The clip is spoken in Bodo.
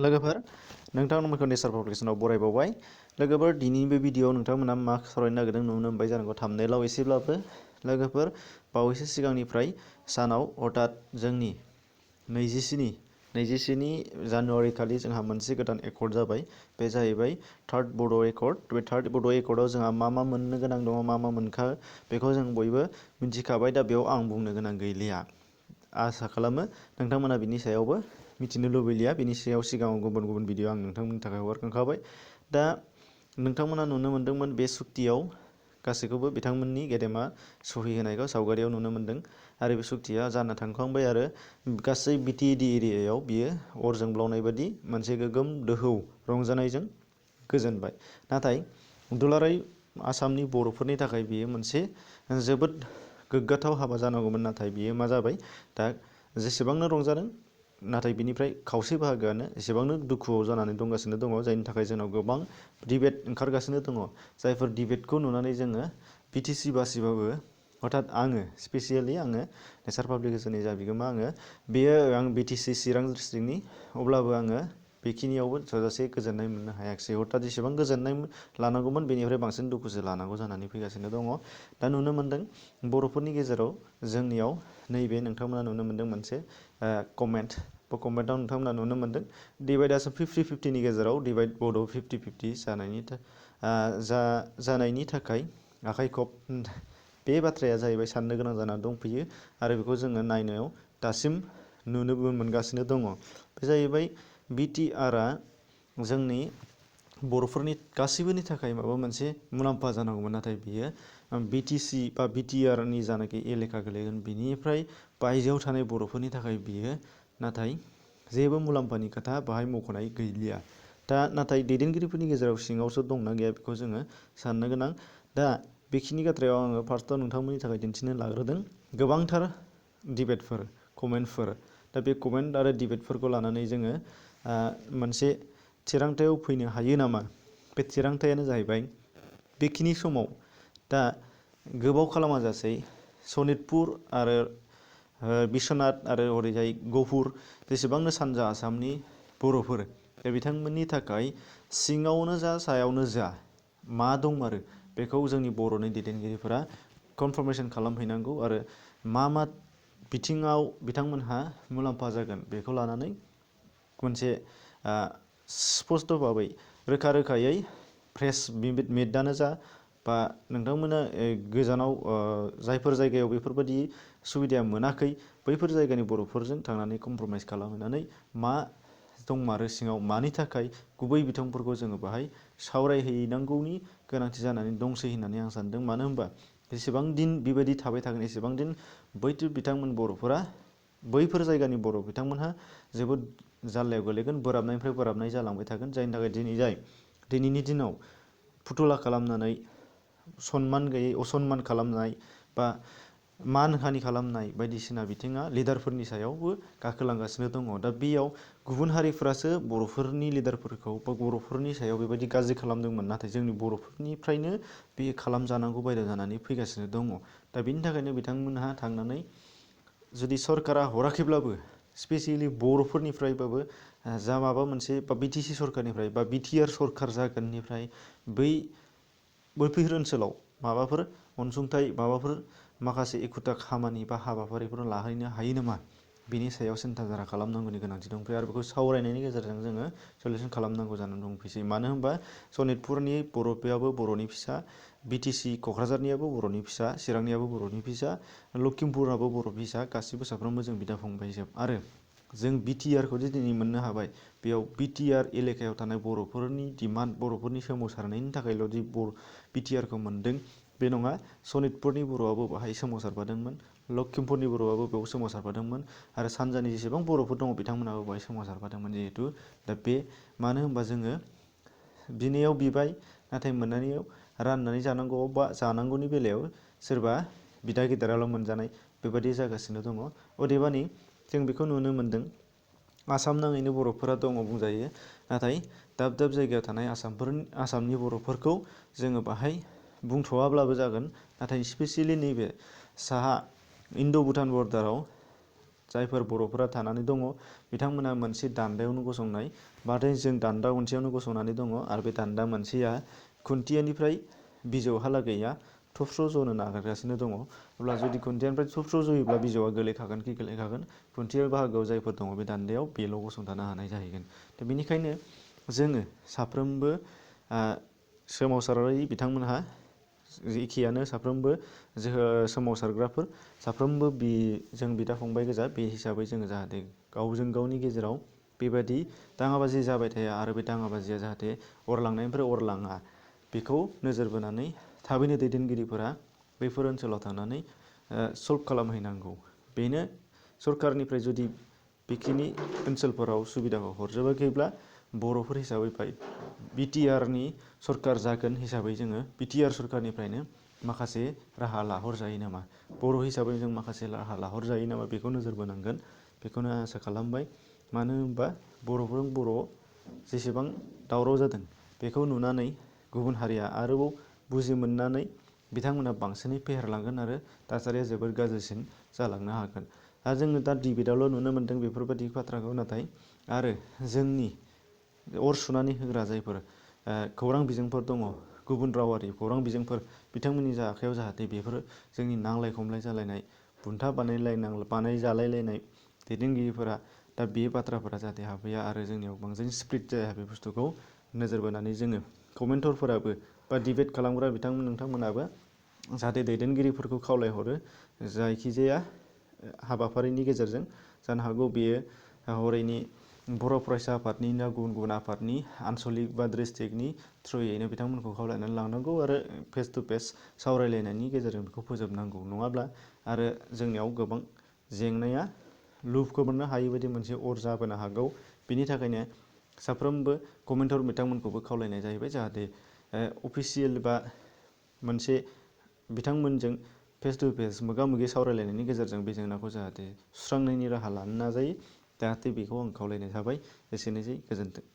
लोगोफोर नोंथांमोनखौ नेचार पाब्लिकेसनाव बरायबावबाय। लोगोफोर दिनैनि बे भिडिअ'आव नोंथांमोना मा सावरायनो नागिरदों नुनो मोनबाय जानांगौ थाम्बनेइलाव एसेब्लाबो। लोगोफोर बावैसो सिगांनिफ्राय सानाव हठात जोंनि 24 जानुवारि खालि जोंहा मोनसे गोदान एकर्ड जाबाय। बे जाहैबाय थार्ड बड' एकर्ड। बे थार्ड बड' एकर्डआव जोंहा मा मोननो गोनां दङ, मा मोनखा बेखौ जों बयबो मिथिखाबाय। दा बेयाव आं बुंनो गोनां गैलिया। आसा खालामो नोंथांमोना बिनि सायावबो मिथिनो लुबैलिया। बिनि सायाव सिगाङाव गुबुन गुबुन भिडिअ आं नोंथांमोननि थाखाय हगारखांखाबाय। दा नोंथांमोना नुनो मोन्दोंमोन बे सुक्तियाव गासैखौबो बिथांमोननि गेदेमा सहि होनायखौ सावगारियाव नुनो मोन्दों आरो बे सुक्तिया जाना थांखांबाय आरो गासै बिटिएडि एरियायाव बियो अर जोंब्लावनाय बादि मोनसे गोगोम दोहौ रंजानायजों गोजोनबाय। नाथाय दुलाराय आसामनि बर'फोरनि थाखाय बियो मोनसे जोबोद गोग्गाथाव हाबा जानांगौमोन। नाथाय बियो मा जाबाय, दा जेसेबांनो रंजादों नाथाय बिनिफ्राय खावसे बाहागोआनो एसेबांनो दुखुआव जानानै दंगासिनो दङ, जायनि थाखाय जोंनाव गोबां डिबेट ओंखारगासिनो दङ। जायफोर डिबेटखौ नुनानै जोङो बिटिसि बासिबाबो हठात आङो स्पेसियेलि आङो नेचार पाब्लिकेसननि जा बिगोमा आं बिटिसि चिरां डिस्ट्रिक्टनि, अब्लाबो आङो बेखिनियावबो थोजासे गोजोननाय मोननो हायाखिसै। हठात जेसेबां गोजोननाय लानांगौमोन बेनिफ्राय बांसिन दुखुसो लानांगौ जानानै फैगासिनो दङ। दा नुनो मोन्दों बर'फोरनि गेजेराव जोंनियाव नैबे नोंथांमोना नुनो मोन्दों मोनसे कमेन्ट। बे कमेन्टआव नोंथांमोना नुनो मोन्दों डिभाइडआसो 50-50नि गेजेराव डिभाइड बड' 50-50 जानायनि थाखाय आखाइ खब। बे बाथ्राया जाहैबाय साननो गोनां जानानै दंफैयो आरो बेखौ जोङो नायनायाव दासिम नुनोबो मोनगासिनो दङ। बे जाहैबाय बिटिआरआ जोंनि बर'फोरनि गासैबोनि थाखाय माबा मोनसे मुलाम्फा जानांगौमोन। नाथाय बियो बिटिसि बा बिटिआरनि जानाखि एलेखा गोलैगोन बिनिफ्राय बायजोआव थानाय बर'फोरनि थाखाय बियो नाथाय जेबो मुलाम्फानि खोथा बाहाय मख'नाय गैलिया। दा नाथाय दैदेनगिरिफोरनि गेजेराव सिङावसो दंना गैया बेखौ जोङो साननो गोनां। दा बेखिनि बाथ्रायाव आङो फार्स्टआव नोंथांमोननि थाखाय दिन्थिनो लाग्रोदों गोबांथार डिबेटफोर, कमेन्टफोर। दा बे कमेन्ट आरो डिबेटफोरखौ लानानै जोङो मोनसे थिरांथायाव फैनो हायो नामा? बे थिरांथायानो जाहैबाय बेखिनि समाव दा गोबाव खालामाजासै सनितपुर आरो बिश्वनाथ आरो ओरैजाय गहपुर जेसेबांनो सानजा आसामनि बर'फोर बिथांमोननि थाखाय सिङावनो जा सायावनो जा मा दंमारो बेखौ जोंनि बर'नि दैदेनगिरिफोरा कनफार्मेसन खालामहैनांगौ आरो मा बिथिङाव बिथांमोनहा मुलाम्फा जागोन बेखौ लानानै मोनसे स्पस्ट' भाबै रोखा रोखायै प्रेस मिटआनो जा बा नोंथांमोना गोजानाव जायफोर जायगायाव बेफोरबायदि सुबिदाया मोनाखै बैफोर जायगानि बर'फोरजों थांनानै कमप्रमाइस खालामहैनानै मा दंमारो सिङाव मानि थाखाय गुबै बिथांफोरखौ जोङो बाहाय सावरायहैनांगौनि गोनांथि जानानै दंसै होननानै आं सानदों। मानो होनबा जेसेबां दिन बेबायदि थाबाय थागोन एसेबां दिन बिथांमोन बर'फोरा बैफोर जायगानि बर' बिथांमोनहा जोबोद जाल्लायाव गोलैगोन, बोराबनायनिफ्राय बोराबनाय जालांबाय थागोन। जायनि थाखाय दिनैनि दिनाव फुथुला खालामनानै सनमान गैयै असनमान खालामनाय बा मान हानि खालामनाय बायदिसिना बिथिङा लिडारफोरनि सायावबो गाखोलांगासिनो दङ। दा बेयाव गुबुन हारिफ्रासो बर'फोरनि लिडारफोरखौ बा बर'फोरनि सायाव बेबायदि गाज्रि खालामदोंमोन, नाथाय जोंनि बर'फोरनिफ्रायनो बे खालामजानांगौ बायदा जानानै फैगासिनो दङ। दा बेनि थाखायनो बिथांमोनहा थांनानै जुदि सरकारा हराखैब्लाबो स्पेसियेलि बर'फोरनिफ्रायबाबो जा माबा मोनसे बा बिटिसि सरकारनिफ्राय बा बिटिआर सरकार जागोननिफ्राय बैफोर ओनसोलाव माबाफोर अनसुंथाइ माबाफोर माखासे एखुथा खामानि बा हाबाफारिफोर लाहैनो हायो नामा बेनि सायाव सिन्था धारा खालामनांगौनि गोनांथि दंफैयो आरो बेखौ सावरायनायनि गेजेरजों जोङो सलिउसन खालामनांगौ जानानै दंफैसै। मानो होनबा सनितपुरनि बर'आबो बर'नि फिसा, बिटिसि क'क्राझारनियाबो बर'नि फिसा, चिरांनियाबो बर'नि फिसा, लखिमपुराबो बर' फिसा, गासिबो साफ्रोमबो जों बिदा फंबाय जोब। आरो जों बिटिआरखौ दिनै मोननो हाबाय, बेयाव बिटिआर एलेकायाव थानाय बर'फोरनि डिमान्ड, बर'फोरनि सोमावसारनायनि थाखायल' बिटिआरखौ मोनदों बे नङा। सनितपुरनि बर'आबो बाहाय सोमावसारफादोंमोन, लखिमपुरनि बर'आबो बेयाव सोमावसारफादोंमोन आरो सानजानि जेसेबां बर'फोर दङ बिथांमोनाबो बाहाय सोमावसारफादोंमोन। जिहेथु दा बे मानो होनबा जोङो बिनायाव बिबाय नाथाय मोननायाव राननानै जानांगौआव बा जानांगौनि बेलायाव सोरबा बिदा गिदिराल' मोनजानाय बेबायदि जागासिनो दङ। अदेबानि जों बेखौ नुनो मोन्दों आसाम नाङैनो बर'फोरा दङ बुंजायो, नाथाय दाब दाब जायगायाव थानाय आसामनि बर'फोरखौ जोङो बाहाय बुंथ'वाब्लाबो जागोन। नाथाय स्पेसियेलि नैबे साहा इन्ड' भुटान बर्डाराव जायफोर बर'फोरा थानानै दङ बिथांमोना मोनसे दान्दायावनो गसंनाय बाथाय जों दान्दा मोनसेयावनो गसंनानै दङ आरो बे दान्दा मोनसेया खुन्थियानिफ्राय बिजौहालागैया थबस्र' जनो नागिरगासिनो दङ। अब्ला जुदि खुन्थियानिफ्राय थबस्र' जयोब्ला बिजौआ गोलैखागोन कि गोलैखागोन खुन्थिया बाहागोआव जायफोर दङ बे दान्दायाव बेल' गसंथानो हानाय जाहैगोन। दा बेनिखायनो जोङो साफ्रोमबो सोमावसारारि बिथांमोनहा एखेयानो साफ्रोमबो सोमावसारग्राफोर साफ्रोमबो जों बिदा फंबाय गोजा बे हिसाबै जोङो जाहाथे गावजों गावनि गेजेराव बेबायदि दाङाबाजि जाबाय थाया आरो बे दाङाबाजिया जाहाथे अरलांनायनिफ्राय अरलाङा बेखौ नोजोर बोनानै थाबैनो दैदेनगिरिफोरा बैफोर ओनसोलाव थांनानै सल्भ खालामहैनांगौ। बेनो सरकारनिफ्राय जुदि बेखिनि ओनसोलफोराव सुबिदाखौ हरजोबाखैब्ला बर'फोर हिसाबै बिटिआरनि सरकार जागोन हिसाबै जोङो बिटिआर सरकारनिफ्रायनो माखासे राहा लाहरजायो नामा, बर' हिसाबै जों माखासे राहा लाहरजायो नामा बेखौ नोजोर बोनांगोन। बेखौनो आसा खालामबाय। मानो होनबा बर'फोरजों बर' जेसेबां दावराव जादों बेखौ नुनानै गुबुन हारिया आरोबाव बुजि मोननानै बिथांमोना बांसिनै फेहेरलांगोन आरो थासारिया जोबोर गाज्रिसिन जालांनो हागोन। दा जोङो दा डिबेटआवल' नुनो मोन्दों बेफोरबायदि बाथ्राखौ, नाथाय आरो जोंनि अर सुनानै होग्रा जायफोर खौरां बिजोंफोर दङ, गुबुन रावारि खौरां बिजोंफोर, बिथांमोननि आखायाव जाहाथे बेफोर जोंनि नांलाय खमलाय जालायनाय बुन्था बानायजालायलायनाय दैदेनगिरिफोरा दा बे बाथ्राफोरा जाहाथे हाबहैया आरो जोंनियाव बांसिन स्प्रिड जाया बे बुस्थुखौ नोजोर बोनानै जोङो कमेन्टरफोराबो बा डिबेट खालामग्रा नोंथांमोनाबो जाहाथे दैदेनगिरिफोरखौ खावलायहरो जायखिजाया हाबाफारिनि गेजेरजों जानो हागौ बेयो हरैनि बर' फरायसा आफादनि ना गुबुन गुबुन आफादनि आनसलिक बा डिस्ट्रिक्टनि थ्रुयैनो बिथांमोनखौ खावलायनानै लांनांगौ आरो फेस टु फेस सावरायलायनायनि गेजेरजों बेखौ फोजोबनांगौ। नङाब्ला आरो जोंनियाव गोबां जेंनाया लुफोरनो हायै बायदि मोनसे अर जाबोनो हागौ। बिनि थाखायनो साफ्रोमबो कमेन्टर बिथांमोनखौबो खावलायनाय जाहैबाय जाहाथे अफिसियेल बा मोनसे बिथांमोनजों फेस टु फेस मोगा मोगि सावरायलायनायनि गेजेरजों बे जेंनाखौ जाहाथे सुस्रांनायनि राहा लानो नाजायो। जाहाथे बेखौ आं खावलायनाय थाबाय। एसेनोसै, गोजोन्थों।